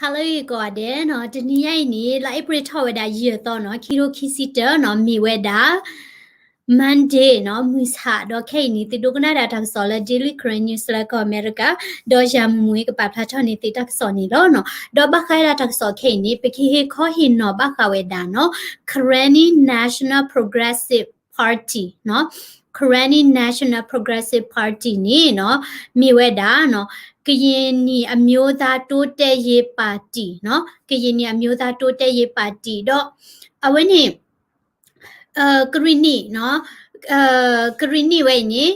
ဟါလၢအဂ့ၤကိးဂၤဒဲးနီၤ, တနံၤညါအံၤန့ၣ် လါအ့ဖြ့ၣ်ထီၣ်ဝဲဒၣ်ယဲၢ်သီနီၤ, ခံထိခံဆံတၢနီၤ, မ့ၢ်ဝဲဒၣ် Monday နီၤ, မုၢ်ဆၣ်, ဒီးခဲအံၤန့ၣ် သုဒိကနၣ်ဒၣ်တၢ်ကစီၣ်လၢ Daily Karen News လၢကီၢ်အမဲရကၤ, ဒီးယၤမုၢ်မုၢ်ကပာ်ဖျါထီၣ်န့ၢ်သုတၢ်ကစီၣ်န့ၣ်လီၤနီၤ. ဒီးဘၣ်ဃးဝဲဒၣ်တၢ်ကစီၣ်ခဲအံၤန့ၣ် ပကဟ့ၣ်ခီဟ့ၣ်နီၤဘၣ်ဃးဝဲဒၣ်နီၤ, Karenni National Progressive Party နီၤ, Karenni National Progressive Party န့ၣ်နီၤ, မ့ၢ်ဝဲဒၣ်နီၤ, ကရင်နီအမျိုးသားတိုးတက်ရေးပါတီနီၤ, ကရင်နီအမျိုးသားတိုးတက်ရေးပါတီ ဒီး အဝဲန့ၣ် ကရံၣ်နံၣ်နီၤ, ကရံၣ်နံၣ်ဝဲအံၤန့ၣ်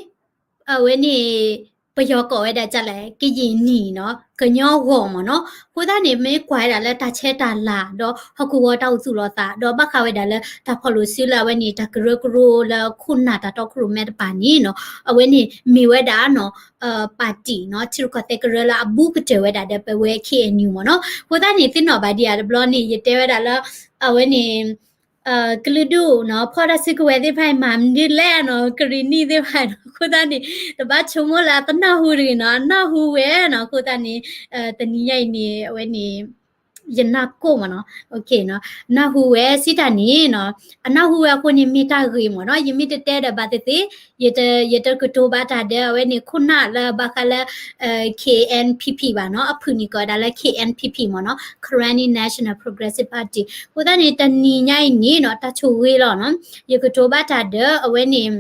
အဝဲန့ၣ် ပယီၤကိးဝဲဒၣ်ဒ်လဲၣ် ကရင်နီနီၤ, ကညီဂေါ်မ့ၢ်နီၤ. အဃိသတးန့ၣ် မ့ၢ်ကွၢ်ဝဲဒၣ်လၢတၢ်ဆဲးတၢ်လၤ ဒီးဟီၣ်ခိၣ်ဂီၤတၢ်အိၣ်သူၣ်လီၤသး ဒီးဘၣ်ဃးဝဲဒၣ်လၢတၢ်ဖီၣ်လိာ်စုလၢအဝဲန့ၣ် တၢ်ကရၢကရိလၢခိၣ်နၢ်တၢ်တီခိၣ်ရိၣ်မဲတပၤန့ၣ်နီၤ, အဝဲန့ၣ်မ့ၢ်ဝဲဒၣ်နီၤ ပါတီနီၤ, ထံရူၢ်ကီၢ်သဲးကရၢလၢအဘူးကတၢၢ်ဝဲဒၣ်ဒီးပဝဲ K N U မ့ၢ်နီၤ. အဃိသတးန့ၣ် သ့ၣ်နီၣ်ဘၣ်ဒံးဧါတဘျီန့ၣ် ယတဲဝဲဒၣ်လၢ အဝဲန့ၣ် ကလုာ်ဒူၣ်နီၤ, ဖီၣ်တၢ်စုကဝဲၤသ့ၣ်တဖၣ်အံၤ မၤမနုၤလဲၣ်နီၤ, ကရံၣ်နံၣ်သ့ၣ်တဖၣ်နီၤ. အဃိသတးန့ၣ် တဘၣ်ဆိကမိၣ်လၢအတနၢ်ဟူတဂ့ၤနီၤ, အနၢ်ဟူဝဲနီၤ. အဃိသတးန့ၣ် တနံၤညါအံၤန့ၣ် အဝဲန့ၣ် ယနၢ်ကိၢ်မ့ၢ်နီၤ, နၢ်ဟူဝဲစံးတၢ်န့ၣ်နီၤ, အနၢ်ဟူဝဲအဃိန့ၣ် မ့ၢ်တၢ်ဂ့ၤမ့ၢ်နီၤ. ယမ့ၢ်တတဲဒီးဘၣ်သ့ၣ်သ့ၣ် ယတကတိၤဘၣ်တၢ်ဒီး အဝဲန့ၣ်ခိၣ်နၢ်လၢဘၣ်ဃးလၢ K N P P ဘၣ်နီၤ, အဖုၣ်န့ၣ်ကိးဝဲဒၣ်လၢ K N P P မ့ၢ်နီၤ, Karenni National Progressive Party. အဃိသတးန့ၣ် တနံၤညါအံၤန့ၣ်နီၤ တၢ်ဆိၣ်ဂ့ၤလီၤနီၤ, ယကတိၤဘၣ်တၢ်ဒီး အဝဲန့ၣ်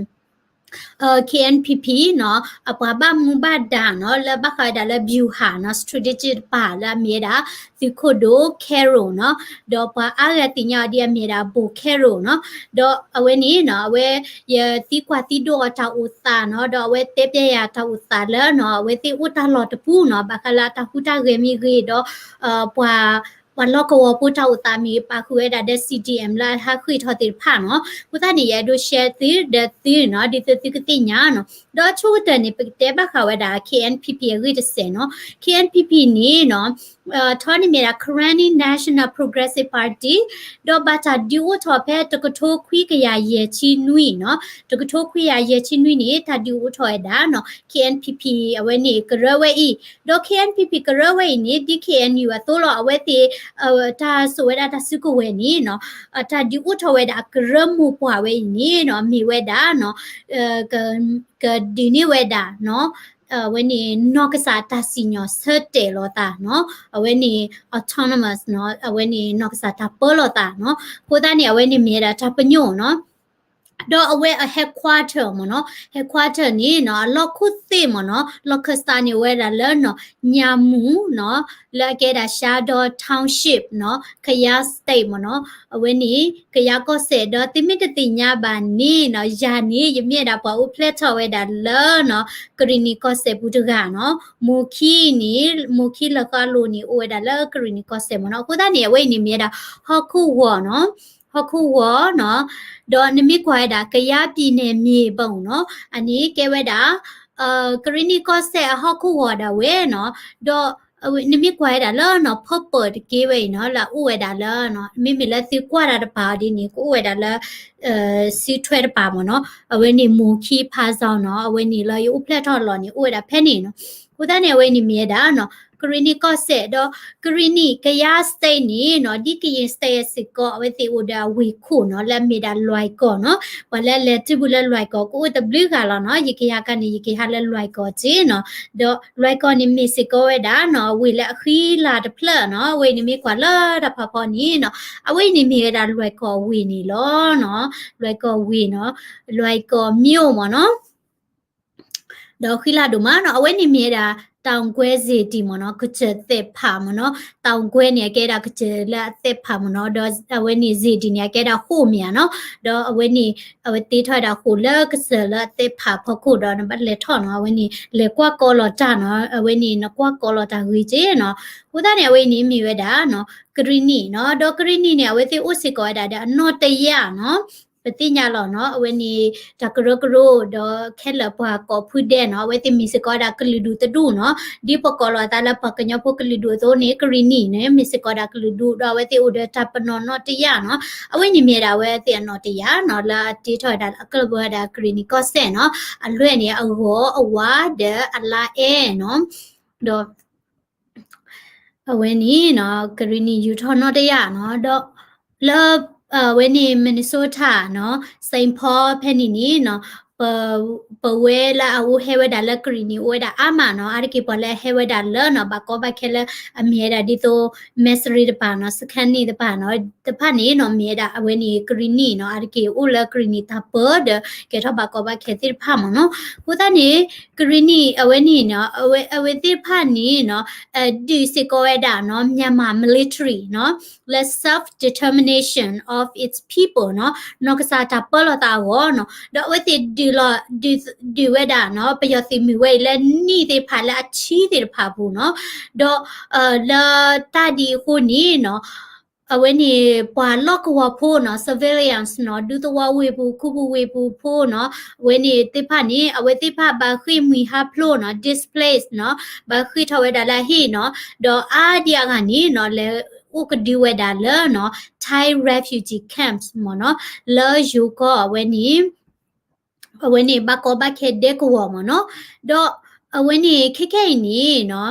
K N P P နီၤ, အပှၤဘၣ်မူဘၣ်ဒါနီၤ လၢဘၣ်ဃးဝဲဒၣ်လၢ ဗျူဟာ နီၤ, strategic တပၤလၢအမ့ၢ်ဝဲဒၣ် သုးခိၣ်ဒိၣ် Carol နီၤ, ဒီးပှၤအါဂၤသ့ၣ်ညါအီၤဒ်အမ့ၢ်ဝဲဒၣ် ဘိၣ် Carol နီၤ. ဒီးအဝဲန့ၣ်နီၤ အဝဲ ယသံကွၢ်သံဒိးအီၤတၢ်အိၣ်သးနီၤ, ဒီးအဝဲတဲပျဲယၤတၢ်အိၣ်သးလၢနီၤ အဝဲသ့ၣ်အိၣ်တၢ်လီၢ်တပူၤနီၤ, ဘၣ်ဃးလၢအတၢ်ဟူးတၢ်ဂဲၤမ့ၢ်ဂ့ၤဒီး ပှၤ ပှၤလီၢ်ကဝီၤဖိတၢ်အိၣ်သးမ့ၢ်ဂ့ၤ ပာ်ဃုာ်ဝဲဒၣ်ဒီး C D M လၢအဟးဃ့ၢ်ထီၣ်သ့ၣ်တဖၣ်နီၤ. အဃိသတးန့ၣ် ယအဲၣ်ဒိး share သုဒီးသုနီၤ ဒ်သိးသုကသ့ၣ်ညါနီၤ. ဒီးဆိကတၢၢ်န့ၣ် ပကတဲဘၣ်ဃးဝဲဒၣ် K N P P အဂ့ၢ်တစဲးနီၤ. K N P P န့ၣ်နီၤ ထီန့ၣ်မ့ၢ်ဒၣ် Karenni National Progressive Party ဒီးဘၣ်တၢ်ဒုးအိၣ်ထီၣ်ဖဲတကထိခွံကယၤယဲၢ်ဆံနွံနီၤ, တကထိခွံကယၤယဲၢ်ဆံနွံန့ၣ် တၢ်ဒုးအိၣ်ထီၣ်ဝဲဒၣ်နီၤ K N P P အဝဲန့ၣ်ကရၢဝဲအံၤ, ဒီး K N P P ကရၢဝဲအံၤန့ၣ် ဒ် K N U အသိးလီၤ. အဝဲသ့ၣ် တၢ်စိာ်ဝဲဒၣ်တၢ်စုကဝဲၤန့ၣ်နီၤ တၢ်ဒုးအိၣ်ထီၣ်ဝဲဒၣ်အကရၢမိၢ်ပှၢ်ဝဲအံၤန့ၣ်နီၤ မ့ၢ်ဝဲဒၣ်နီၤ ကဒုးန့ၢ်ဝဲဒၣ်နီၤ အဝဲန့ၣ် နီၢ်ကစၢ်တၢ်စံၣ်ညီၣ်ဆၢတဲာ်လိာ်သးနီၤ, အဝဲန့ၣ် autonomous နီၤ, အဝဲန့ၣ် နီၢ်ကစၢ်တၢ်ပၢလိာ်သးနီၤ. အဃိသတးန့ၣ် အဝဲန့ၣ်မ့ၢ်ဝဲဒၣ်တၢ်ပညိၣ်နီၤ. ဒီးအဝဲအ headquarter မ့ၢ်နီၤ, headquarter န့ၣ်နီၤ အလီၢ်ခိၣ်သ့ၣ်မ့ၢ်နီၤ, လီၢ်ခၢၣ်စးန့ၣ် အဝဲဒၣ်လၢနီၤ ညၣ်မူနီၤ, လၢအကဲဒၣ် Shandong Township နီၤ, Kayah State မ့ၢ်နီၤ. အဝဲန့ၣ် ကယၤကီၢ်စဲၣ် ဒီးသုမ့ၢ်တသ့ၣ်ညါဘၣ်န့ၣ်နီၤ, ယၤန့ၣ် ယမ့ၢ်ဝဲဒၣ်ပှၤအိၣ်ဖျဲၣ်ထီၣ်ဝဲဒၣ်လၢနီၤ ကရံၣ်နံၣ်ကီၢ်စဲၣ်ပူၤတဂၤနီၤ. မိၢ်ခံန့ၣ် မိၢ်ခံလၢဃီအလိၤန့ၣ် အိၣ်ဝဲဒၣ်လၢကရံၣ်နံၣ်ကီၢ်စဲၣ်မ့ၢ်နီၤ. အဃိသတးန့ၣ် အဝဲအံၤန့ၣ်မ့ၢ်ဝဲဒၣ် ဟီၣ်ခိၣ်ဂီၤနီၤ, ဟီၣ်ခိၣ်ဂီၤနီၤ. ဒီးနမ့ၢ်ကွၢ်ဝဲဒၣ် ကယၤပံၤနဲၣ်မ့ၢ်ဘၣ်နီၤ, အန့ၣ်ကဲဝဲဒၣ် ကရံၣ်နံၣ်ကီၢ်စဲၣ်အဟီၣ်ခိၣ်ဂီၤဒၣ်ဝဲနီၤ. ဒီး နမ့ၢ်ကွၢ်ဝဲဒၣ်လၢနီၤ purple တက့ၢ်ဝဲအံၤနီၤ လၢအအိၣ်ဝဲဒၣ်လၢ မ့မ့ၢ်လၢသုကွၢ်တၢ်တပၤအီၤဒ်န့ၣ် ကအိၣ်ဝဲဒၣ်လၢ စုထွဲတပၤမ့ၢ်နီၤ. အဝဲန့ၣ်မိၢ်ခံဖးစီနီၤ, အဝဲန့ၣ်လၢယအိၣ်ဖျဲၣ်ထီၣ်လီၤန့ၣ် အိၣ်ဝဲဒၣ်ဖဲန့ၣ်နီၤ. အဃိသတးန့ၣ် အဝဲန့ၣ်မ့ၢ်ဝဲဒၣ်နီၤ ကရံၣ်နံၣ်ကီၢ်စဲၣ် ဒီးကရံၣ်နံၣ် ကယၤ state န့ၣ်နီၤ, ဒ်ကယဲၢ် state စ့ၢ်ကီး အဝဲသ့ၣ်အိၣ်ဒီးအဝ့ၢ်ခိၣ်နီၤ လၢအမ့ၢ်ဒၣ်လွဲၢ်ကီၢ်နီၤ. ပှၤလၢအလဲၤတုၤဘူးလၢလွဲၢ်ကီၢ် ကအိၣ်တဘျုးဂၤလီၤနီၤ. ယကဟးခါန့ၣ် ယကဟးလၢလွဲၢ်ကီၢ်က့နီၤ. ဒီးလွဲၢ်ကီၢ်န့ၣ်မ့ၢ်စ့ၢ်ကီးဝဲဒၣ်နီၤ အဝ့ၢ်လၢအဃံလၤတဖျၢၣ်နီၤ. အဝဲအံၤန့ၣ်မ့ၢ်ကွၢ်လၢတၢ်ဖးဖီန့ၣ်နီၤ အဝဲအံၤန့ၣ်မ့ၢ်ဝဲဒၣ်လွဲၢ်ကီၢ်ဝ့ၢ်န့ၣ်လီၤနီၤ. လွဲၢ်ကီၢ်ဝ့ၢ်နီၤ, လွဲၢ်ကီၢ် မြို့ မ့ၢ်နီၤ. ဒီးဃံလၤဒိၣ်မးနီၤ, အဝဲန့ၣ်မ့ၢ်ဝဲဒၣ် တောင်ကွဲစေတီ မ့ၢ်နီၤ, ကစၢၢ်သ့ၣ်ဖးမ့ၢ်နီၤ. တောင်ကွဲန့ၣ် အကဲဒၣ်ကစၢၢ်လၢအသ့ၣ်ဖးမ့ၢ်နီၤ, ဒီးအဝဲန့ၣ် စေတီ န့ၣ် အကဲဒၣ်ဃိၣ်မ့ၢ်ဧါနီၤ. ဒီးအဝဲန့ၣ် အဝဲသ့ၣ်ထီၣ်ဝဲဒၣ်ဃိၣ်လၢကစၢၢ်လၢအသ့ၣ်ဖးဖီခိၣ်ဒီး နဘၣ်လဲၤထီၣ်နီၤ, အဝဲန့ၣ် လဲၤကွၢ်ကီးလီၤတၢ်နီၤ, အဝဲန့ၣ် နကွၢ်ကီးလီၤတၢ်ဂ့ၤက့နီၤ. အဃိသတးန့ၣ် အဝဲအံၤန့ၣ်မ့ၢ်ဝဲဒၣ်နီၤ ကရံၣ်နံၣ်နီၤ, ဒီးကရံၣ်နံၣ်န့ၣ် အဝဲသ့ၣ်အိၣ်စ့ၢ်ကီးဝဲဒၣ်ဒီးအနီၣ်တယာ်နီၤ, ပသ့ၣ်ညါလီၤနီၤ, အဝဲန့ၣ် တၢ်ကရၢကရိ ဒီးခဲလၢာ်ပှၤကိးဖုဒဲးနီၤ, အဝဲသ့ၣ်မ့ၢ်စ့ၢ်ကီးဝဲဒၣ်ကလုာ်ဒူၣ်တဒူၣ်နီၤ, ဒ်ပကိးလီၤအသးလၢပှၤကညီဖိကလုာ်ဒူၣ်အသိးန့ၣ် ကရံၣ်နံၣ်န့ၣ် မ့ၢ်စ့ၢ်ကီးဝဲဒၣ်ကလုာ်ဒူၣ် ဒီးအဝဲသ့ၣ်အိၣ်ဒီးတၢ်ပနီၣ်နီၣ်တယာ်နီၤ, အဝဲန့ၣ်မ့ၢ်ဝဲဒၣ်အဝဲသ့ၣ်အနီၣ်တယာ်နီၤ, လၢအတ့ထီၣ်ဝဲဒၣ်အကလၢၢ်ဘၢဝဲဒၣ်ကရံၣ်နံၣ်ကီၢ်စဲၣ်နီၤ, အလွဲၢ်န့ၣ် အဂီၤ အဝါ ဒီးအလါအဲၣ်နီၤ, ဒီး အဝဲန့ၣ်နီၤ ကရံၣ်နံၣ် Utah နီၣ်တယၢ်နီၤ ဒီးလၢ အဝဲန့ၣ် Minnesota နီၤ Saint Paul ဖဲန့ၣ်န့ၣ်နီၤ ပဝဲလၢအအိၣ်ဟဲဝဲဒၣ်လၢကရံၣ်နံၣ်အိၣ်ဝဲဒၣ်အါမးနီၤ အါတက့ၢ်ပှၤလၢအဟဲဝဲဒၣ်လၢနီၤ ဘၣ်ကီဘၣ်ခဲလၢအမ့ၢ်ဝဲဒၣ်ဒ်သိး Missouri တပၤနီၤ Saint Louis တပၤနီၤ တဖၣ်န့ၣ်နီၤ မ့ၢ်ဝဲဒၣ်အဝဲန့ၣ် ကရံၣ်နံၣ်နီၤ အါတက့ၢ်အိၣ်လၢကရံၣ်နံၣ်တၢ်ပၢဒီး ကဲထီၣ်ဘၣ်ကီဘၣ်ခဲသ့ၣ်တဖၣ်မ့ၢ်နီၤ အဃိသတးန့ၣ် ကရံၣ်နံၣ်အဝဲန့ၣ်နီၤ အဝဲသ့ၣ်တဖၣ်န့ၣ်နီၤ ဒုးစ့ၢ်ကီးဝဲဒၣ်နီၤ Myanmar military နီၤ လၢ self determination of its people နီၤ နီၢ်ကစၢ်တၢ်ပၢလီၤသးအဂီၢ်နီၤ ဒီးအဝဲသ့ၣ်ဒုးလီၤ ဒုးဝဲဒၣ်နီၤ ပယီၤသုးမုၢ်ဝဲအံၤလၢနံၣ်သ့ၣ်တဖၣ်လၢအထံသ့ၣ်တဖၣ်အပူၤနီၤ ဒီး လၢတၢ်ဒ်အဃိန့ၣ်နီၤ အဝဲန့ၣ် ပှၤလီၢ်ကဝီၤဖိနီၤ civilians နီၤ ဒူသဝီဝ့ၢ်ပူၤ ခူပူၤဝ့ၢ်ပူၤဖိနီၤ အဝဲန့ၣ်သ့ၣ်တဖၣ်န့ၣ် အဝဲသ့ၣ်တဖၣ်ဘၣ်ဃ့ၢ်မှံဟးဖျိးနီၤ displaced နီၤ ဘၣ်ဃ့ၢ်ထီၣ်ဝဲဒၣ်လၢအဟံၣ်နီၤ ဒီးအါဒံအါဂၤန့ၣ်နီၤ လဲၤအိၣ်ကဒုဝဲဒၣ်လၢနီၤ Thai refugee camps မ့ၢ်နီၤ လၢယိၤကီၢ်အဝဲန့ၣ် အဝဲန့ၣ်ဘၣ်ကီဘၣ်ခဲဒဲကဝီၤမ့ၢ်နီၤ ဒီးအဝဲန့ၣ်ခဲခဲအံၤန့ၣ်နီၤ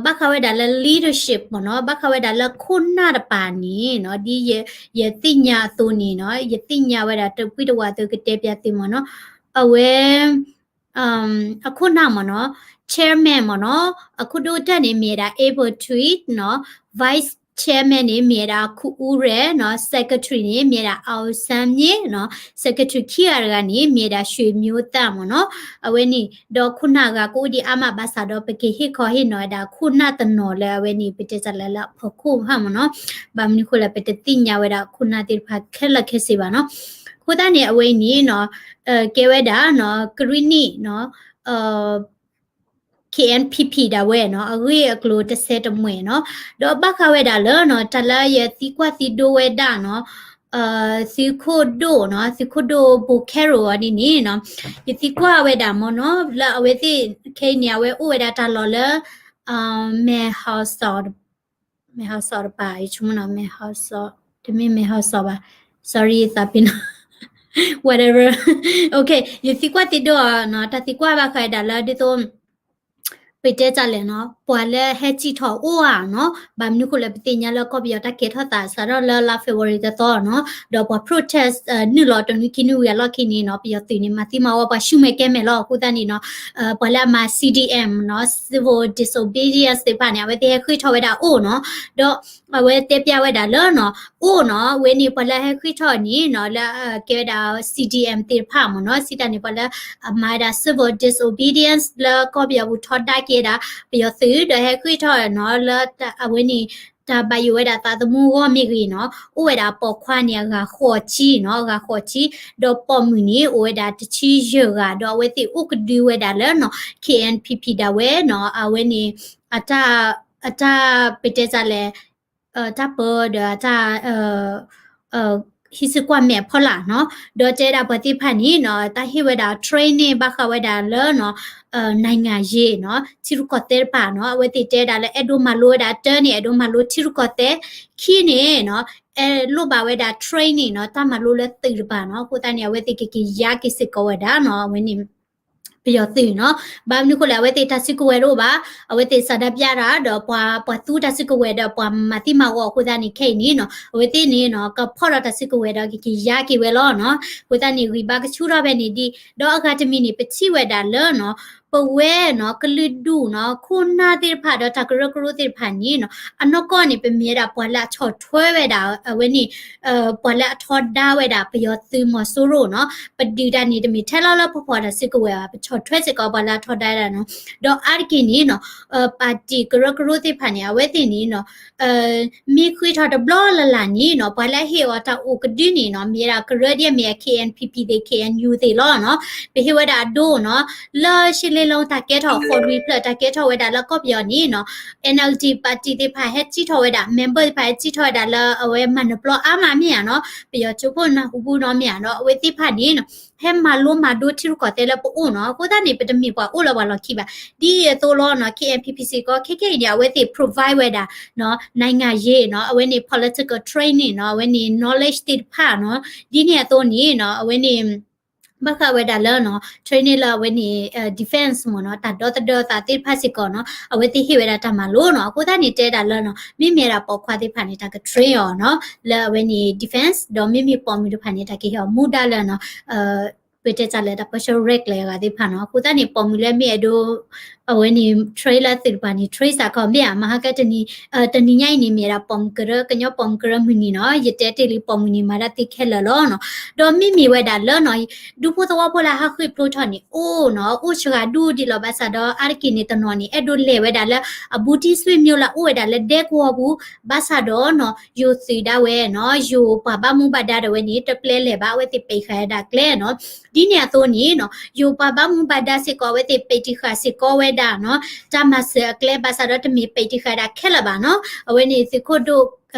ဘၣ်ဃးဝဲဒၣ်လၢ leadership မ့ၢ်နီၤ ဘၣ်ဃးဝဲဒၣ်လၢခိၣ်နၢ်တပၤန့ၣ်နီၤ ဒ်ယသ့ၣ်ညါအသိးန့ၣ်နီၤ ယသ့ၣ်ညါဝဲဒၣ်တပှံတဝးသုကတဲပၠးသုမ့ၢ်နီၤ အဝဲ အခိၣ်နၢ်မ့ၢ်နီၤ chairman မ့ၢ်နီၤ အခိၣ်ဒိၣ်တၢၢ်န့ၣ် မ့ၢ်ဝဲဒၣ် Abel Tweed နီၤ vice chairman န့ၣ် မ့ၢ်ဝဲဒၣ်ခူအူရဲၣ်နီၤ secretary န့ၣ် မ့ၢ်ဝဲဒၣ် အောင်ဆန်းမြင့် နီၤ secretary ခံဂၤတဂၤန့ၣ် မ့ၢ်ဝဲဒၣ် ရွှေမျိုးသန့် မ့ၢ်နီၤ အဝဲန့ၣ် ဒီးခိၣ်နၢ်ဂၤကအိၣ်ဒံးအါမးဘၣ်ဆၣ်ဒီး ပကဟ့ၣ်ခီဟ့ၣ်နီၤဝဲဒၣ်ခိၣ်နၢ်တနီၤလၢအဝဲန့ၣ် ပတဲတၢ်လၢလၢအဖီခိၣ်ဘၣ်မ့ၢ်နီၤ ဘၣ်မနုၤဃိလဲၣ် ပတသ့ၣ်ညါဝဲဒၣ်ခိၣ်နၢ်သ့ၣ်တဖၣ်ခဲလၢာ်ခဲဆ့ဘၣ်နီၤ အဃိသတးန့ၣ် အဝဲအံၤန့ၣ်နီၤ ကဲဝဲဒၣ်နီၤ ကရံၣ်နံၣ်နီၤ K N P P ဒၣ်ဝဲနီၤ အဂ့ၢ်အကျိၤတစဲးတမှဲၤနီၤ ဒီးဘၣ်ဃးဝဲဒၣ်လၢနီၤ တၢ်လၢယသံကွၢ်သံဒိဝဲဒၣ်နီၤ သုးခိၣ်ဒိၣ်နီၤ သုးခိၣ်ဒိၣ်ဘိးခဲရိၤအီၤဒ်န့ၣ်နီၤ ယသံကွၢ်ဝဲဒၣ်မ့ၢ်နီၤ လၢအဝဲသ့ၣ်ခဲအံၤန့ၣ် အဝဲအိၣ်ဝဲဒၣ်တၢ်လီၢ်လၢ မဲၢ်ဟီၣ်စီၣ် မဲၢ်ဟီၣ်စီၣ်တပၤ ယဆိကမိၣ်နီၤ မဲၢ်ဟီၣ်စီၣ် တမ့ၢ်မဲၢ်ဟီၣ်စီၣ်ဘၣ် sorry သးပ့ၤနီၤ whatever ယသံကွၢ်သံဒိအီၤနီၤ တၢ်သံကွၢ်ဘၣ်ဃးဒၣ်လၢဒ်သိး ပတဲတၢ်လဲၣ်နီၤ ပှၤလၢဟဲစံၣ်ထီၣ်အိၣ်ဧါနီၤ ဘၣ်မနုၤဃိလဲၣ် ပသ့ၣ်ညါလၢကီၢ်ပယီၤတၢ်ကဲထီၣ်သးစးထီၣ်လၢလါ February တသီနီၤ ဒီးပှၤ protest နုာ်လီၤတနွံခံနွံဝံၤအလီၢ်ခံန့ၣ်နီၤ ပယီၤသုးန့ၣ် မၤသံမၤဝီပှၤဆူမဲာ်ကဲမဲာ်လီၤ အဃိသတးန့ၣ်နီၤ ပှၤလၢအမၤ C D M နီၤ civil disobedience သ့ၣ်တဖၣ်န့ၣ် အဝဲသ့ၣ်ဟဲဃ့ၢ်ထီၣ်ဝဲဒၣ်အိၣ်နီၤ ဒီး အဝဲတဲပျးဝဲဒၣ်လၢနီၤ အိၣ်နီၤ အဝဲန့ၣ်ပှၤလၢဟဲဃ့ၢ်ထီၣ်န့ၣ်နီၤ လၢကဲဝဲဒၣ် C D M သ့ၣ်တဖၣ်မ့ၢ်နီၤ စံးတၢ်န့ၣ် ပှၤလၢအမၤဝဲဒၣ် civil disobedience လၢကီၢ်ပယီၤပူၤထီဒါက့ၤဝဲဒၣ် ပယီၤသုး ဒီးဟဲဃ့ၢ်ထီၣ်နီၤ လၢအဝဲန့ၣ် တၢ်ဘၣ်ယိၣ်ဝဲဒၣ်သးသမူအဂီၢ်မ့ၢ်ဂ့ၤနီၤ အိၣ်ဝဲဒၣ်ပိာ်ခွါန့ၣ် အဂၤဃိးဆံနီၤ အဂၤဃိးဆံ ဒီးပိာ်မုၣ်န့ၣ် အိၣ်ဝဲဒၣ်တဆံယဲၢ်ဂၤ ဒီးအဝဲသ့ၣ်အိၣ်ကဒုဝဲဒၣ်လၢနီၤ K N P P ဒၣ်ဝဲနီၤ အဝဲန့ၣ် အတၢ် အတၢ်ပတဲတၢ်လဲၣ် တၢ်ပၢဒီးအတၢ် ဟံးစုကွၢ်မဲာ်အဖီလာ်နီၤ ဒီးတဲဒၣ်ပှၤသ့ၣ်တဖၣ်န့ၣ်နီၤ တၢ်ဟ့ၣ်ဝဲဒၣ် training ဘၣ်ဃးဝဲဒၣ်လၢနီၤ နိုင်ငံရေးနီၤ ထံရူၢ်ကီၢ်သဲးတဖၣ်နီၤ အဝဲသ့ၣ်တဲဒၣ်လၢအဲၣ်ဒိးမၤလိဝဲဒၣ် တၢန့ၣ် အဲၣ်ဒိးမၤလိထံရူၢ်ကီၢ်သဲး ခံန့ၣ်နီၤ အဲၣ်လိၣ်ဘၣ်ဝဲဒၣ် training နီၤ တၢ်မၤလိလၢသုးတဖၣ်နီၤ အဃိသတးန့ၣ် အဝဲသ့ၣ်ကက့ၤယါက့ၤစ့ၢ်ကီးဝဲဒၣ်နီၤ အဝဲန့ၣ် ပယီၤသုးနီၤ ဘၣ်မနုၤဃိလဲၣ် အဝဲသ့ၣ်တၢ်စုကဝဲၤတအိၣ်ဘၣ် အဝဲသ့ၣ်ဆန္ဒပြတၢ်ဒီးပှၤ ပှၤသူတၢ်စုကဝဲၤဒီးပှၤမၤသံမၤဝီအဃိသတးန့ၣ် ခဲအံၤန့ၣ်နီၤ အဝဲသ့ၣ်န့ၣ်နီၤ ကဖီၣ်ဒီးတၢ်စုကဝဲၤဒီးကက့ၤယါက့ၤဝဲလီၤနီၤ အဃိသတးန့ၣ် ဂံၢ်ဘါကဆူၣ်ထီၣ်ဖဲန့ၣ်ဒံး ဒီးအဂၤတမံၤန့ၣ် ပထံၣ်ဝဲဒၣ်လၢနီၤ ပဝဲနီၤ ကလုာ်ဒူၣ်နီၤ ခိၣ်နၢ်သ့ၣ်တဖၣ်ဒီးတၢ်ကရၢကရိသ့ၣ်တဖၣ်န့ၣ်နီၤ အနီၢ်ကီၢ်န့ၣ် ပမ့ၢ်ဝဲဒၣ်ပှၤလၢအဆီၣ်ထွဲဝဲဒၣ် အဝဲန့ၣ် ပှၤလၢအထီဒါဝဲဒၣ်ပယီၤသုးမီၤစိရိၤနီၤ ပဒုးတၢ်န့ၣ် တမ့ၢ်ထဲလီၤလၢပဖီၣ်တၢ်စုကဝဲၤဘၣ် ပဆီၣ်ထွဲစ့ၢ်ကီးပှၤလၢအထီဒါဝဲဒၣ်နီၤ ဒီးအါတက့ၢ်န့ၣ်နီၤ ပၣ်တံၣ်ကရၢကရိသ့ၣ်တဖၣ်န့ၣ် အဝဲသ့ၣ်န့ၣ်နီၤ မ့ၢ်ဃ့ထီၣ်တဘျီလၢ်လၢ်န့ၣ်နီၤ ပှၤလၢအဟ့ၣ်အီၤတၢ်အိၣ်ကဒုန့ၣ်နီၤ မ့ၢ်ဝဲဒၣ်ကရၢဒ်အမ့ၢ် K N P P သ့ၣ် K N U သ့ၣ်လီၤနီၤ ပဟ့ၣ်ဝဲဒၣ်အဒိနီၤ လၢရှစ်လေးလုံးတၢ်ကဲထီၣ် ဃိးနွံဖျၢၣ်တၢ်ကဲထီၣ်ဝဲဒၣ်လၢကီၢ်ပယီၤန့ၣ်နီၤ N L D ပၣ်တံၣ်သ့ၣ်တဖၣ်ဟဲစံၣ်ထီၣ်ဝဲဒၣ် member သ့ၣ်တဖၣ်ဟဲစံၣ်ထီၣ်ဝဲဒၣ်လၢအဝဲမၤနၢၤပျီအါမးမ့ၢ်ဧါနီၤ ပယီၤကၠိဖိနၢ်ဟူဘၣ်နီၤမ့ၢ်ဧါနီၤ အဝဲသ့ၣ်တဖၣ်န့ၣ်နီၤ ဟဲမၤလိမၤဒိထံရူၢ်ကီၢ်သဲးလၢပအိၣ်နီၤ အဃိသတးန့ၣ် ပတမ့ၢ်ပှၤအိၣ်လၢပှၤလီၢ်ခံဘၣ် ဒ်အသိးလီၤနီၤ K N P P စ့ၢ်ကီး ခဲခဲအံၤန့ၣ် အဝဲသ့ၣ် provide ဝဲဒၣ်နီၤ နိုင်ငံရေးနီၤ အဝဲန့ၣ် political training နီၤ အဝဲန့ၣ် knowledge သ့ၣ်တဖၣ်နီၤ ဒ်န့ၣ်အသိးန့ၣ်နီၤ အဝဲန့ၣ် ဘၣ်ဃးဝဲဒၣ်လၢနီၤ train န့ၣ်လၢအဝဲန့ၣ် defense မ့ၢ်နီၤ တၢ်ဒီသဒၢသးသ့ၣ်တဖၣ်စ့ၢ်ကီးနီၤ အဝဲသ့ၣ်ဟ့ၣ်ဝဲဒၣ်တၢ်မၤလိနီၤ အဃိသတးန့ၣ် တဲဒၣ်လၢနီၤ မ့မ့ၢ်ဝဲဒၣ်ပိာ်ခွါသ့ၣ်တဖၣ်န့ၣ် တၢ်က train အီၤနီၤ လၢအဝဲန့ၣ် defense ဒီးမ့မ့ၢ်ပိာ်မုၣ်တဖၣ်န့ၣ် တၢ်ကဟ့ၣ်အီၤမူဒါလၢနီၤ ပတဲတၢ်လၢတၢ်ပၢဆှၢရဲၣ်ကျဲၤအဂၤသ့ၣ်တဖၣ်နီၤ အဃိသတးန့ၣ် ပိာ်မုၣ်လၢမ့ၢ်အဲၣ်ဒိး အဝဲန့ၣ် train လၢသုးတဖၣ်န့ၣ် train စ့ၢ်ကီးမ့ၢ်ဧါ မဟါကတနံၤ တနံၤညါအံၤန့ၣ် မ့ၢ်ဝဲဒၣ်ပိာ်မုၣ်ကရၢ ကညီပိာ်မုၣ်ကရၢမုၢ်နံၤနီၤ ယတဲတ့ၢ်လံပိာ်မုၣ်န့ၣ် မၤတၢ်သ့ခဲလၢာ်လီၤနီၤ ဒီးမ့မ့ၢ်ဝဲဒၣ်လၢနီၤ ဒူဖိသဝီဖိလၢဟးဃ့ၢ်ဖျိထီၣ်န့ၣ် အိၣ်နီၤ အိၣ်စှၤဒူဒံးလီၤ ဘၣ်ဆၣ်ဒီးအါတက့ၢ်န့ၣ်တနီၤန့ၣ် အဲၣ်ဒိးလဲၤဝဲဒၣ်လၢ အဘူးတံၢ်ဆွေမျိုးလၢအိၣ်ဝဲဒၣ်လၢဒဲကဝီၤပူၤ ဘၣ်ဆၣ်ဒီးနီၤ ယိၤသုးဒၣ်ဝဲနီၤ ယိၤပှၤဘၣ်မူဘၣ်ဒါဒၣ်ဝဲန့ၣ် တပျဲလဲၤဘၣ် အဝဲသ့ၣ်ပဲာ်ဃာ်ဝဲဒၣ်ကျဲနီၤ ဒ်န့ၣ်အသိးန့ၣ်နီၤ ယိၤပှၤဘၣ်မူဘၣ်ဒါစ့ၢ်ကီး အဝဲသ့ၣ်ပဲာ်တံၢ်ဃာ်စ့ၢ်ကီးဝဲဒၣ်နီၤ တၢ်မၤစၢၤအကျဲ ဘၣ်ဆၣ်ဒီးတမ့ၢ်ပဲာ်တံၢ်ဃာ်ဒၣ်ခဲလၢာ်ဘၣ်နီၤ အဝဲန့ၣ်သုးခိၣ်ဒိၣ်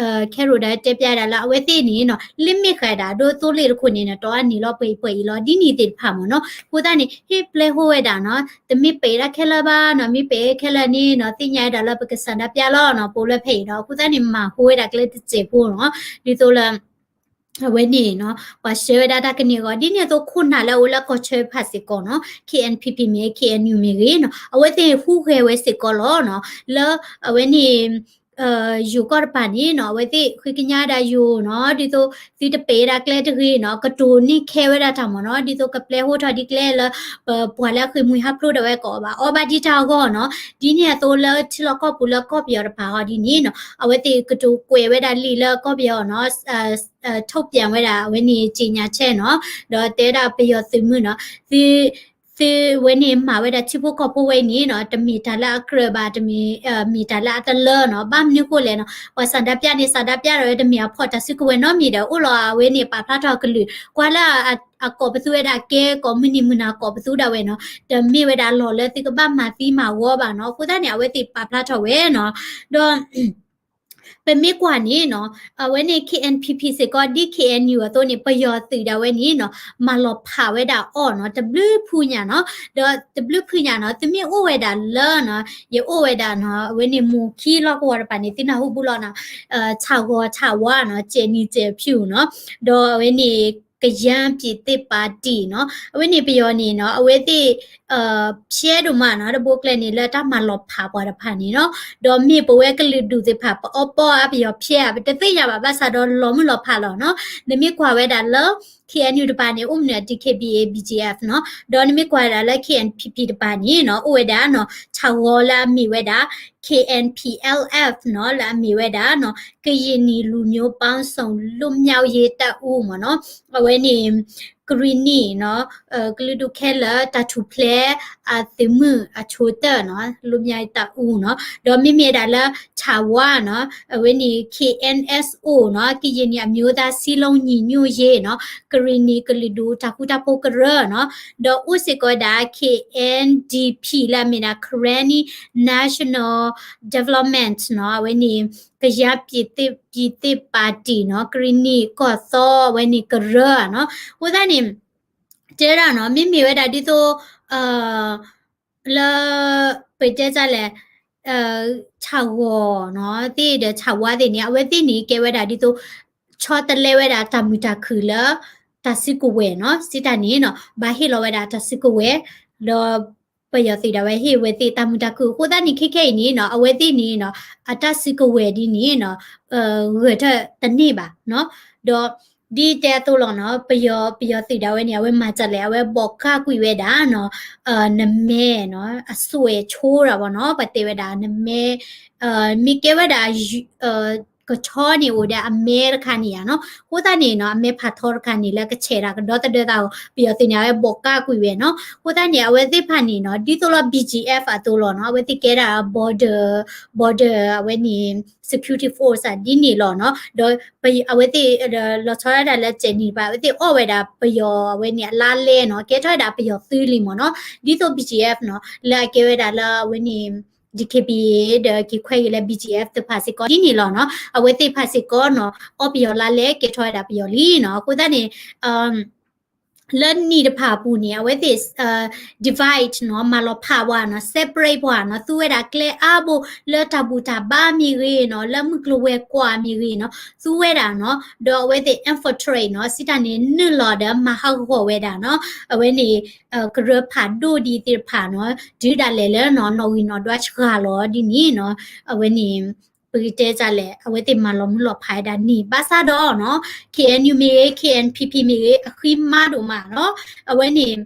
Carol ဒီးတဲပျါဒၣ်လၢ အဝဲသ့ၣ်န့ၣ်နီၤ လ့မ့ၢ်ဃာ်ဒၣ်ဒိသိလ့ၣ်တခိၣ်န့ၣ်နီၤ တီအနံၤလီၤပှဲၤအံၤပှဲၤအံၤလီၤ ဒ်န့ၣ်သ့ၣ်တဖၣ်မ့ၢ်နီၤ အဃိသတးန့ၣ် ဟ့ၣ်ပျဲဟိဝဲဒၣ်နီၤ တမ့ၢ်ပဲာ်ဒၣ်ခဲလၢာ်ဘၣ်နီၤ မ့ၢ်ပဲာ်ခဲလၢာ်န့ၣ်နီၤ သ့ၣ်ညါဝဲဒၣ်လၢပကစၢ်ဒၣ်ပျါလီၤနီၤ ပိာ်လၢဖဲအံၤဒီး အဃိသတးန့ၣ် မၤဟိဝဲဒၣ်ကျဲတစဲးဖိနီၤ ဒ်သိးလၢ အဝဲန့ၣ်နီၤ ပှၤဆှၢဝဲဒၣ်တၢ်ကန့ၢ်အဂီၢ် ဒ်န့ၣ်အသိးခိၣ်နၢ်လၢအအိၣ်လၢကီၢ်ဆၢဖၣ်စ့ၢ်ကီးနီၤ K N P P မ့ၢ်ဂ့ၤ K N U မ့ၢ်ဂ့ၤနီၤ အဝဲသ့ၣ်ဟူးဂဲၤဝဲစ့ၢ်ကီးလီၤနီၤ လၢအဝဲန့ၣ် ယိၤကီၢ်တပၤန့ၣ်နီၤ အဝဲသ့ၣ်ဃ့ကညးဒၣ်ယိၤနီၤ ဒ်သိးသုတပဲာ်ဒၣ်ကျဲတဂ့ၤနီၤ ကတိၤန့ၢ်ခဲဝဲဒၣ်တၢ်မ့ၢ်နီၤ ဒ်သိးကပျဲဟိထီၣ်ဒ်ကျဲလၢ ပပှၤလၢအဃ့ၢ်မှံဟးဖျိးဒၣ်ဝဲကအီၣ်ဘၣ် အီဘၣ်ဒ်တၢ်အဂီၢ်နီၤ ဒ်န့ၣ်အသိးလၢထံလီၢ်ကီၢ်ပူၤလၢကီၢ်ပယီၤတပၤဟီဒ်န့ၣ်နီၤ အဝဲသ့ၣ်ကတိၤကွဲးဝဲဒၣ်လံာ်လၢကီၢ်ပယီၤနီၤ ထုတ်ပြန်ဝဲဒၣ်အဝဲန့ၣ် ကြေညာချက်နီၤ ဒီးတဲဒၣ်ပယီၤသုးမုၢ်နီၤ သု သုဝဲန့ၣ်မၤဝဲဒၣ်ထံဖိကီၢ်ဖိဝဲအံၤန့ၣ်နီၤ တမ့ၢ်တၢ်လၢအကြၢးဘၣ် တမ့ၢ် မ့ၢ်တၢ်လၢအတလၢနီၤ ဘၣ်မနုၤဃိလဲၣ်နီၤ ပှၤစၢ်ဒၣ်ပျါန့ၣ် စၢ်ဒၣ်ပျါဒီးဝဲတမ့ၢ်အဖီၣ်တၢ်စုကဝဲၤနီတမံၤဒီး အိၣ်လီၤအဝဲန့ၣ်ပာ်ဖျါထီၣ်ကလုာ် ကွၢ်လၢ အကိးပသူဝဲဒၣ်ကဲ ကိးမုၢ်နံၤမုၢ်နၤကိးပသူဒၣ်ဝဲနီၤ တမ့ၢ်ဝဲဒၣ်လီၢ်လၢသုကဘၣ်မၤသံမၤဝီဘၣ်နီၤ အဃိသတးန့ၣ် အဝဲသ့ၣ်ပာ်ဖျါထီၣ်ဝဲနီၤ ဒီး ပမ့ၢ်ကွၢ်န့ၣ်နီၤ အဝဲန့ၣ် K N P P စ့ၢ်ကီး ဒ် K N U အသိးန့ၣ် ပယီၤသုးဒၣ်ဝဲန့ၣ်နီၤ မၤလီၤဖးဝဲဒၣ်အီၤနီၤ တဘျုးဖုညါနီၤ ဒီးတဘျုးဖုညါနီၤ သုမ့ၢ်အိၣ်ဝဲဒၣ်လၢနီၤ ယအိၣ်ဝဲဒၣ်နီၤ အဝဲန့ၣ်မိၢ်ခံလီၢ်ကဝီၤတပၤန့ၣ် သုနၢ်ဟူဘူးလီၤနီၤ ထးဂီၤထးဝါနီၤ ကဲနံၤကဲဖၠူၣ်နီၤ ဒီးအဝဲန့ၣ် ကယၤပျံၤသ့ၣ်ပာ်တံၣ်နီၤ အဝဲန့ၣ်ပယီၤန့ၣ်နီၤ အဝဲသ့ၣ် ဖျဲးဒိၣ်မးနီၤ တဘိကျဲန့ၣ် လၢတၢ်မၤလီၤဖးပှၤတဖၣ်န့ၣ်နီၤ ဒီးမ့ၢ်ပဝဲကလုာ်ဒူၣ်သ့ၣ်တဖၣ် ပအီပီအါပယီၤဖျဲးဧါ ပတသ့ၣ်ညါဘၣ် ဘၣ်ဆၣ်ဒီးလီၤမုၢ်လီၤဖးလီၤနီၤ နမ့ၢ်ကွၢ်ဝဲဒၣ်လၢ K N U တပၤန့ၣ် အိၣ်မနုၤ D K B A B G F နီၤ ဒီးနမ့ၢ်ကွၢ်ဝဲဒၣ်လၢ K N P P တပၤန့ၣ်နီၤ အိၣ်ဝဲဒၣ်နီၤ ထးဂီၤလၢအမ့ၢ်ဝဲဒၣ် K N P L F နီၤ လၢအမ့ၢ်ဝဲဒၣ်နီၤ ကရင်နီလူမျိုးပေါင်းစုံလွတ်မြောက်ရေးတပ်ဦး မ့ၢ်နီၤ အဝဲန့ၣ် ကရံၣ်နံၣ်နီၤ ကလုာ်ဒူၣ်ခဲလၢာ် တၢ်ထူၣ်ဖျဲးအသုးမုၢ်အဆိကတၢၢ်နီၤ လွတ်မြောက်ရေးတပ်ဦးနီၤ ဒီးမ့မ့ၢ်ဝဲဒၣ်လၢ ထးဝါနီၤ အဝဲန့ၣ် K N S O နီၤ ကရင်နီအမျိုးသားစည်းလုံးညီညွတ်ရေးနီၤ ကရံၣ်နံၣ်ကလုာ်ဒူၣ်တၢ်ဃူတၢ်ဖိးကရၢနီၤ ဒီးအိၣ်စ့ၢ်ကီးဝဲဒၣ် K N D P လၢအမ့ၢ်ဒၣ် Karenni National Development နီၤ အဝဲန့ၣ် ကယၤပျံၤသ့ၣ်ပာ်တံၣ်နီၤ ကရံၣ်နံၣ်ကီၢ်သီ အဝဲန့ၣ်ကရၢနီၤ အဃိသတးန့ၣ် တဲဒၣ်နီၤ မ့မ့ၢ်ဝဲဒၣ်ဒ်သိး လၢ ပတဲတၢ်လဲၣ် ထးဂီၤနီၤ သ့ၣ်ဒီးထးဝါသ့ၣ်န့ၣ် အဝဲသ့ၣ်န့ၣ် ကဲဝဲဒၣ်ဒ်သိး ဆီတလဲဝဲဒၣ်တၢ်မုာ်တၢ်ခုၣ်လၢ တၢ်စုကဝဲၤနီၤ စံးတၢ်န့ၣ်နီၤ ဘၣ်ဟ့ၣ်လီၤဝဲဒၣ်တၢ်စုကဝဲၤ ဒီး ပယီၤသုးဒၣ်ဝဲဟ့ၣ်ဝဲသ့ၣ်တၢ်မုာ်တၢ်ခုၣ် အဃိသတးန့ၣ် ခဲခဲအံၤန့ၣ်နီၤ အဝဲသ့ၣ်န့ၣ်နီၤ အတၢ်စုကဝဲၤဒ်န့ၣ်နီၤ ဂၢၢ်ထၢၣ်တန့ၢ်ဘၣ်နီၤ ဒီး ဒ်တဲအသိးလီၤနီၤ ပယီၤ ပယီၤသုးဒၣ်ဝဲန့ၣ် အဝဲမၤတၢ်လဲၣ် အဝဲဘိးကၢ်ကွံာ်ဝဲဒၣ်နီၤ နမဲနီၤ အစွဲးဆိတၢ်ဘၣ်နီၤ ပှၤတဲဝဲဒၣ်နမဲ မ့ၢ်ကဲဝဲဒၣ် ကထီန့ၣ်အိၣ်ဒီးအမဲတခါန့ၣ်ဧါနီၤ အဃိသတးန့ၣ်နီၤ အမဲဖးထီတခါန့ၣ် လၢကဆဲးတၢ်ကဒီသဒၢသးအီၤ ပယီၤသုးန့ၣ် အဝဲဘိးကၢ်ကွံာ်ဝဲနီၤ အဃိသတးန့ၣ် အဝဲသ့ၣ်တဖၣ်န့ၣ်နီၤ ဒ်သိးလီၤ B G F အသိးလီၤနီၤ အဝဲသ့ၣ်ကဲဒၣ် border border အဝဲန့ၣ် security force ဒ်န့ၣ်လီၤနီၤ ဒီးအဝဲသ့ၣ် လီၤဆီဒၣ်တၢ်လၢကဲနံၣ်တပၤ အဝဲသ့ၣ်အီၣ်ဝဲဒၣ်ပယီၤအဝဲန့ၣ်အလါလဲနီၤ ကဲထီၣ်ဝဲဒၣ်ပယီၤသုးလံမ့ၢ်နီၤ ဒ်သိး B G F နီၤ လၢအကဲဝဲဒၣ်လၢအဝဲန့ၣ် D K B A ဒီးက့ၤခွဲးက့ၤလၢ B G F သ့ၣ်တဖၣ်စ့ၢ်ကီး ဒ်န့ၣ်လီၤနီၤ အဝဲသ့ၣ်တဖၣ်စ့ၢ်ကီးနီၤ အီၣ်ပယီၤလါလဲကဲထီၣ်ဝဲဒၣ်ပယီၤလံနီၤ အဃိသတးန့ၣ် လၢနံၣ်တဖၣ်အပူၤန့ၣ် အဝဲသ့ၣ် divide နီၤ, မၤလီၤဖးပှၤနီၤ, separate ပှၤနီၤ, သူဝဲဒၣ်ကျဲအါဘိ လၢတၢ်ဘူၣ်တၢ်ဘါမ့ၢ်ဂ့ၤနီၤ, လၢမုၢ်ကျိၤဝဲၤကွာ်မ့ၢ်ဂ့ၤနီၤ, သူဝဲဒၣ်နီၤ, ဒီးအဝဲသ့ၣ် infiltrate နီၤ, စံးတၢ်န့ၣ် နုာ်လီၤဒီးမၤဟးဂီၤဝဲဒၣ်နီၤ, အဝဲန့ၣ် ကရၢဖးဒိၣ်ဒ်သ့ၣ်တဖၣ်နီၤ, တုၤဒၣ်လဲာ်လၢနီၤ နီၣ်ဂံၢ်နီၣ်ဒွးစှၤလီၤဒ်န့ၣ်နီၤ, အဝဲန့ၣ် ပကတဲဒ်လဲၣ် အဝဲသ့ၣ်မၤလီၤမုၢ်လီၤဖးဝဲဒၣ်န့ၣ် ဘၣ်ဆၣ်ဒီးနီၤ K N U မ့ၢ်ဂ့ၤ K N P P မ့ၢ်ဂ့ၤ အဃံမးဒိၣ်မးနီၤ, အဝဲန့ၣ်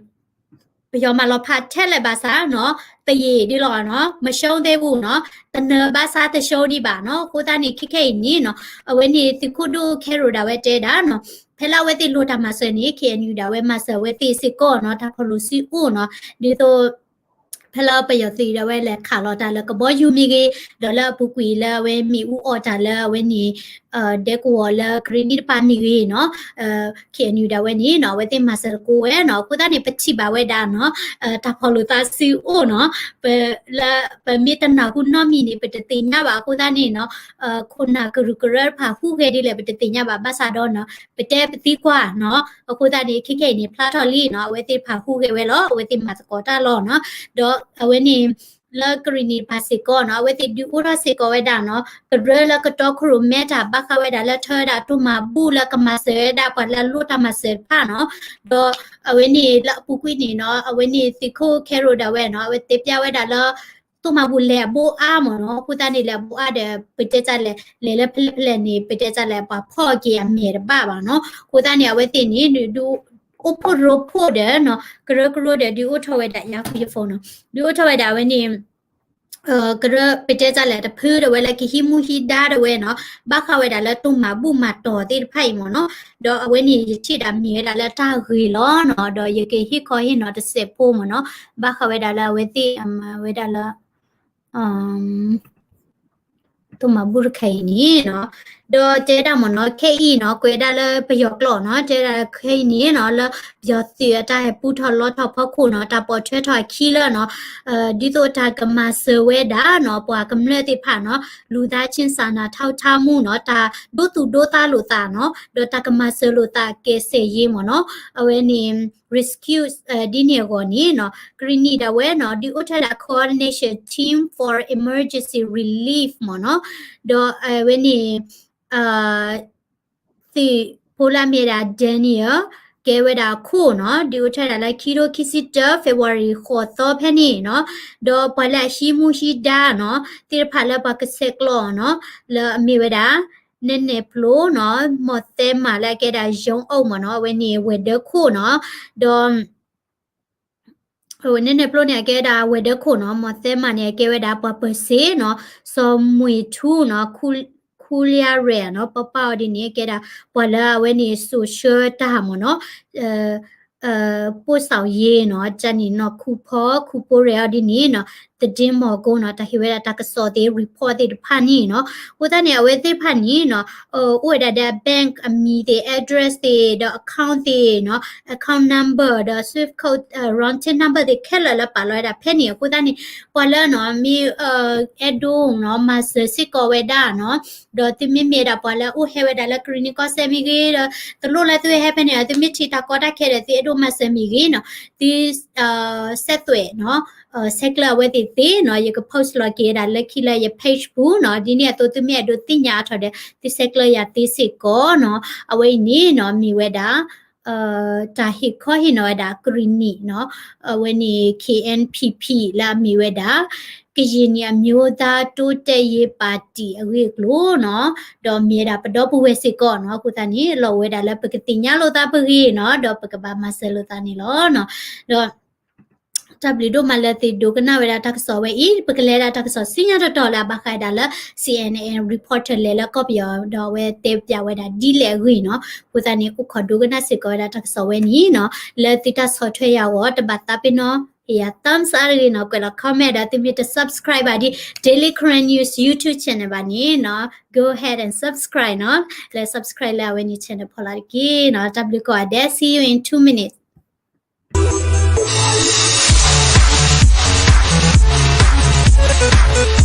ပယီၤမၤလီၤဖးထဲလဲၣ်ဘၣ်ဆၣ်နီၤ, သယံၣ်ဒ်လီၤနီၤ, မရှုံးသေးဘူးနီၤ, တနၢၤဘၣ်ဆၣ်တရှုံးဒံးဘၣ်နီၤ, အဃိသတးန့ၣ် ခဲခဲအံၤန့ၣ်နီၤ, အဝဲန့ၣ်သုးခိၣ်ဒိၣ် Carol ဒၣ်ဝဲတဲဒၣ်နီၤ, ဖဲလၢအဝဲသ့ၣ်လိၣ်တၢ်မၤစၢၤန့ၣ် K N U ဒၣ်ဝဲမၤစၢၤအဝဲသ့ၣ်စ့ၢ်ကီးနီၤ, တၢ်ဖီၣ်လိာ်စုအိၣ်နီၤ, ဒ်သိး ဖဲလၢပယီၤသုးဒၣ်ဝဲလဲၤခးလီၤတၢ်လၢကဘီယူၤမ့ၢ်ဂ့ၤ, ဒီးလၢအပူၤကွံာ်လၢအဝဲမ့ၣ်အူအီၣ်တၢ်လၢအဝဲန့ၣ် ဒဲကဝီၤလၢကရ့နံၣ်တဖၣ်မ့ၢ်ဂ့ၤနီၤ, K N U ဒၣ်ဝဲန့ၣ်နီၤ အဝဲသ့ၣ်မၤစၢၤသကိးဝဲနီၤ, အဃိသတးန့ၣ် ပထံၣ်ဘၣ်ဝဲဒၣ်နီၤ, တၢ်ဖီၣ်လိာ်သးစုအိၣ်နီၤ, ပ လၢပမ့ၢ်တနၢ်ဟူနီတမံၤန့ၣ် ပတသ့ၣ်ညါဘၣ်, အဃိသတးန့ၣ်နီၤ, ခိၣ်နၢ်ကရူၢ်ကရၢတဖၣ်ဟူးဂဲၤဒ်လဲၣ် ပတသ့ၣ်ညါဘၣ်, ဘၣ်ဆၣ်ဒီးနီၤ ပတဲပသံကွၢ်နီၤ, အဃိသတးန့ၣ် ခဲခဲအံၤန့ၣ် ဖျါထီၣ်လံနီၤ, အဝဲသ့ၣ်တဖၣ်ဟူးဂဲၤဝဲလီၤ, အဝဲသ့ၣ်မၤသကိးတၢ်လီၤနီၤ, ဒီးအဝဲန့ၣ် လၢကရ့နံၣ်တဖၣ်စ့ၢ်ကီးနီၤ, အဝဲသ့ၣ်ဒုးအိၣ်ထီၣ်စ့ၢ်ကီးဝဲဒၣ်နီၤ, ကရၢလၢကတီခိၣ်ရိၣ်မဲတၢ် ဘၣ်ဃးဝဲဒၣ်လၢထၢဝဲဒၣ်တိၢ်မၤဘူၣ်လၢကမၤစၢၤဝဲဒၣ်ပှၤလၢအလိၣ်တၢ်မၤစၢၤတဖၣ်နီၤ, ဒီးအဝဲန့ၣ်လၢအပူၤကွံာ်န့ၣ်နီၤ, အဝဲန့ၣ်သုးခိၣ် Carol ဒၣ်ဝဲနီၤ, အဝဲတဲပျၢ်ဝဲဒၣ်လၢ တိၢ်မၤဘူၣ်လဲၤအဘိအါမ့ၢ်နီၤ, အဃိသတးန့ၣ် လဲၤအဘိအါဒီး ပတဲဒ်လဲၣ် လဲၤလၢဖဲလဲၣ်ဖဲလဲၣ်န့ၣ် ပတဲဒ်လဲၣ် ပှၤဖီၣ်က့ၤအမဲာ်တဘၣ်ဘၣ်နီၤ, အဃိသတးန့ၣ် အဝဲသ့ၣ်န့ၣ် ဒုးအိၣ်ဖှိၣ်ရိဖှိၣ်ဒီးနီၤ, ကရၢကရိဒီး ဒုးအိၣ်ထီၣ်ဝဲဒၣ် ယၤဃုာ်ယ phone နီၤ, ဒုးအိၣ်ထီၣ်ဝဲဒၣ်အဝဲန့ၣ် ကရၢ ပတဲဒ်လဲၣ် တဖုဒီးဝဲလၢကဟံးမူဟံးဒါဒီးဝဲနီၤ, ဘၣ်ဃးဝဲဒၣ်လၢတိၢ်မၤဘူၣ်မၤတီၢ်သ့ၣ်တဖၣ်အံၤမ့ၢ်နီၤ, ဒီးအဝဲန့ၣ် ယထံၣ်ဒၣ်မ့ၢ်ဝဲဒၣ်လၢတၢ်ဂ့ၤလီၤနီၤ, ဒီးယကဟ့ၣ်ခီဟ့ၣ်နီၤတစဲးဖိမ့ၢ်နီၤ, ဘၣ်ဃးဝဲဒၣ်လၢအဝဲသ့ၣ်အမၤဝဲဒၣ်လၢ တိၢ်မၤဘူၣ်တခါအံၤန့ၣ်နီၤ, ဒီးတဲဒၣ်မ့ၢ်နီၤ ခဲအံၤနီၤ ကွဲးဒၣ်လၢပယီၤကျိာ်နီၤ, တဲဒၣ်ခဲအံၤန့ၣ်နီၤ လၢပယီၤသုးအတၢ်ဟဲပူထီၣ်လီထီၣ်ဖီခိၣ်နီၤ, တၢ်ပိာ်ထွဲထီၣ်အခံလၢနီၤ, ဒ်သိးတၢ်ကမၤစၢၤဝဲဒၣ်နီၤ ပှၤကမျၢၢ်သ့ၣ်တဖၣ်နီၤ, လူသားချင်းစာနာထောက်ထားမှုနီၤ, တၢ်ဒိသူၣ်ဒိသးလိာ်သးနီၤ, ဒီးတၢ်ကမၤစၢၤလိာ်သး ကယ်ဆယ်ရေးမ့ၢ်နီၤ, အဝဲန့ၣ် rescue ဒ်န့ၣ်အဂီၢ်န့ၣ်နီၤ, ကရ့နံၣ်ဒၣ်ဝဲနီၤ ဒုးအိၣ်ထီၣ်ဒၣ် coordination team for emergency relief မ့ၢ်နီၤ, ဒီးအဝဲန့ၣ် သုးဖိလၢအမ့ၢ်ဝဲဒၣ် Daniel ကဲဝဲဒၣ်အခိၣ်နီၤ, ဒုးအိၣ်ထီၣ်ဒၣ်လၢခံထိခံဆံတၢ February ဃိးသီဖဲန့ၣ်နီၤ, ဒီးပှၤလၢအဟံးမူဟံးဒါနီၤ သ့ၣ်တဖၣ်လၢပှၤကဆဲးကျိးနီၤ, လၢအမ့ၢ်ဝဲဒၣ် နဲနဲဖျိနီၤ, မီၢ်သဲမးလၢအကဲဒၣ် ရုံးအုပ် မ့ၢ်နီၤ, အဝဲန့ၣ်ဝဲၤဒၢခိၣ်နီၤ, ဒီး နဲနဲဖျိန့ၣ် အကဲဝဲဒၣ်ဝဲၤဒၢခိၣ်နီၤ, မီၢ်သဲမးန့ၣ် အကဲဝဲဒၣ်ပှၤပၢၤစ့နီၤ, စီၤမှံထူနီၤ, ခူလျါရဲၣ်နီၤ, ပပၢ်အီၤဒ်န့ၣ် အကဲဒၣ်ပှၤလၢအဝဲန့ၣ် social တၢ်မ့ၢ်နီၤ, ပို့ဆောင်ရေးနီၤ, ကန့ၣ်နီၤ ခူဖီ ခူဖိရဲၣ်အီၤဒ်န့ၣ်နီၤ, သတင်းမော်ကွန်းနီၤ, တၢ်ဟ့ၣ်ဝဲဒၣ်တၢ်ကစီၣ်သ့ၣ် report သ့ၣ်တဖၣ်န့ၣ်နီၤ, အဃိသတးန့ၣ် အဝဲသ့ၣ်တဖၣ်န့ၣ်နီၤ အိၣ်ဝဲဒၣ်ဒီး bank အမံၤသ့ၣ် address သ့ၣ် ဒီး account သ့ၣ်နီၤ, account number ဒီး swift code routing number သ့ၣ်ခဲလၢာ်လၢပာ်လီၤဝဲဒၣ်ဖဲန့ၣ်, အဃိသတးန့ၣ် ပှၤလၢနီၤ မ့ၢ် အဲၣ်ဒိးနီၤ မၤစၢၤစ့ၢ်ကီးဝဲဒၣ်နီၤ, ဒီးသုမ့မ့ၢ်ဒၣ်ပှၤလၢအိၣ်ဟဲဝဲဒၣ်လၢကရ့နံၣ်ကီၢ်စဲၣ်မ့ၢ်ဂ့ၤ, ဒီးတလိၣ်လၢသုဟဲဖဲန့ၣ် သုမ့ၢ်ထံၣ်တၢ်ကီတၢ်ခဲဒီး သုအဲၣ်ဒိးမၤစၢၤမ့ၢ်ဂ့ၤနီၤ, သု ဆက်သွယ်နီၤ, ဆဲးကျၢအဝဲသ့ၣ်သ့နီၤ, ယက post လီၤက့ၤဝဲဒၣ်လၢခံလၢယ page ပူၤနီၤ, ဒ်န့ၣ်အသိးသုမ့ၢ်အဲၣ်ဒိးသ့ၣ်ညါအါထီၣ်ဒီး သုဆဲးကျၢယၤသ့စ့ၢ်ကီးနီၤ, အဝဲအံၤန့ၣ်နီၤ မ့ၢ်ဝဲဒၣ် တၢ်ဟ့ၣ်ခီဟ့ၣ်နီၤဝဲဒၣ်ကရ့နံၣ်နီၤ, အဝဲန့ၣ် K N P P လၢအမ့ၢ်ဝဲဒၣ် ကရင်နီအမျိုးသားတိုးတက်ရေးပါတီ အဂ့ၢ်အကျိၤနီၤ, ဒီးမ့ၢ်ဝဲဒၣ်ပဒီပုၢ်ဝဲၢ်စ့ၢ်ကီးနီၤ, အဃိသတးန့ၣ် လီၢ်အိၣ်ဝဲဒၣ်လၢပကသ့ၣ်ညါလိာ်သးပဂ့ၢ်နီၤ, ဒီးပကဘၣ်မၤစၢၤလိာ်သးန့ၣ်လီၤနီၤ, ဒီး တၢ်ဘျုးဒိၣ်မးလၢသုဒိကနၣ်ဝဲဒၣ်တၢ်ကစီၣ်ဝဲအံၤ, ပကလဲၤဒၣ်တၢ်ကစီၣ်ဆူညါတတီၤလၢအဘၣ်ဃးဒၣ်လၢ C N N reporter လဲၤလၢကီၢ်ပယီၤ ဒီးအဝဲတဲပျးဝဲဒၣ်ဒ်လဲၣ်အဂ့ၢ်နီၤ, အဃိသတးန့ၣ် အိၣ်ခိးဒိကနၣ်စ့ၢ်ကီးဝဲဒၣ်တၢ်ကစီၣ်ဝဲန့ၣ်နီၤ, လၢသုတၢ်ဆီၣ်ထွဲယၤအဂီၢ် တဘၣ်သးပ့ၤနီၣ် ဟ့ၣ်ယၤ thumbs up တဂ့ၤနီၤ, ကွဲးလီၤ comment ဒီးသုမ့ၢ်တ subscribe ဘၣ်ဒ် Daily Karen News YouTube channel ဘၣ်န့ၣ်နီၤ, go ahead and subscribe နီၤ, လဲၤ subscribe လၢအဝဲန့ၣ် channel ဖီလာ်တက့ၢ်နီၤ, တၢ်ဘျုးကိးဂၤဒဲး, see you in two minutes.